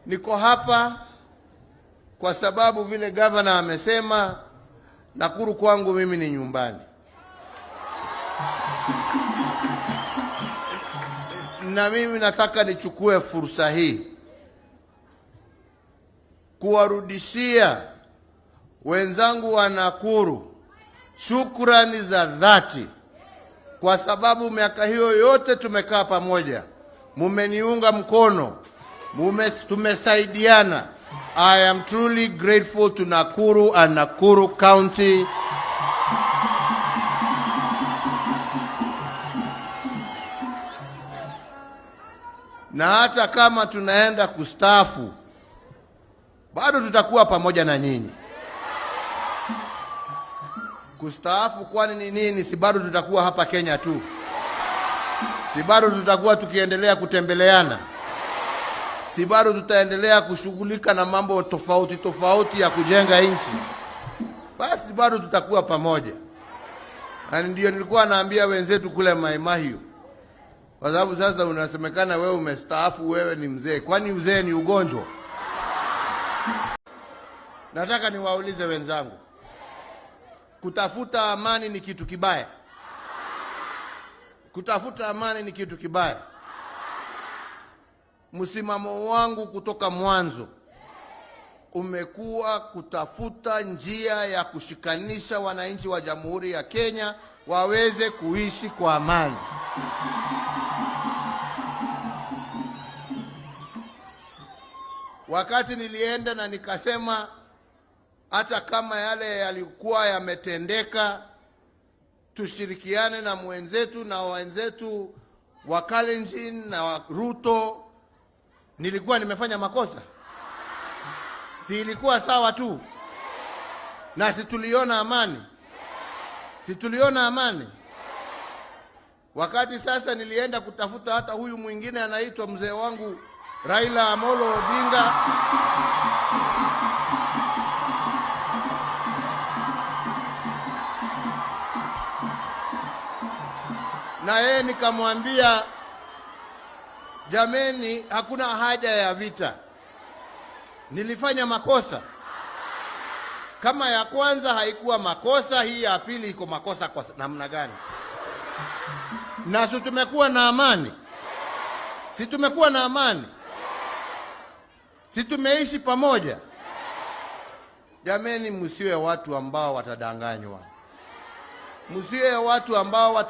Niko hapa kwa sababu vile gavana amesema, Nakuru kwangu mimi ni nyumbani, na mimi nataka nichukue fursa hii kuwarudishia wenzangu wa Nakuru shukrani za dhati, kwa sababu miaka hiyo yote tumekaa pamoja, mumeniunga mkono, tumesaidiana. I am truly grateful to Nakuru and Nakuru County. Na hata kama tunaenda kustaafu, bado tutakuwa pamoja na nyinyi. Kustaafu kwani ni nini? Si bado tutakuwa hapa Kenya tu? Si bado tutakuwa tukiendelea kutembeleana? Si bado tutaendelea kushughulika na mambo tofauti tofauti ya kujenga nchi? Basi bado tutakuwa pamoja. Na ndio nilikuwa naambia wenzetu kule Mai Mahiu, kwa sababu sasa unasemekana wewe umestaafu, wewe ni mzee. Kwani uzee ni ugonjwa? Nataka niwaulize wenzangu, kutafuta amani ni kitu kibaya? Kutafuta amani ni kitu kibaya? Msimamo wangu kutoka mwanzo umekuwa kutafuta njia ya kushikanisha wananchi wa Jamhuri ya Kenya waweze kuishi kwa amani. Wakati nilienda na nikasema hata kama yale yalikuwa yametendeka, tushirikiane na mwenzetu na wenzetu wa Kalenjin na wa Ruto. Nilikuwa nimefanya makosa? Si ilikuwa sawa tu? Na si tuliona amani? Si tuliona amani? Wakati sasa nilienda kutafuta hata huyu mwingine anaitwa mzee wangu Raila Amolo Odinga, na yeye nikamwambia, jameni, hakuna haja ya vita. Nilifanya makosa. Kama ya kwanza haikuwa makosa, hii ya pili iko makosa kwa namna gani? Na si tumekuwa na amani? Si tumekuwa na amani? Si tumeishi pamoja? Jameni, msiwe watu ambao watadanganywa, msiwe watu ambao watadanganywa.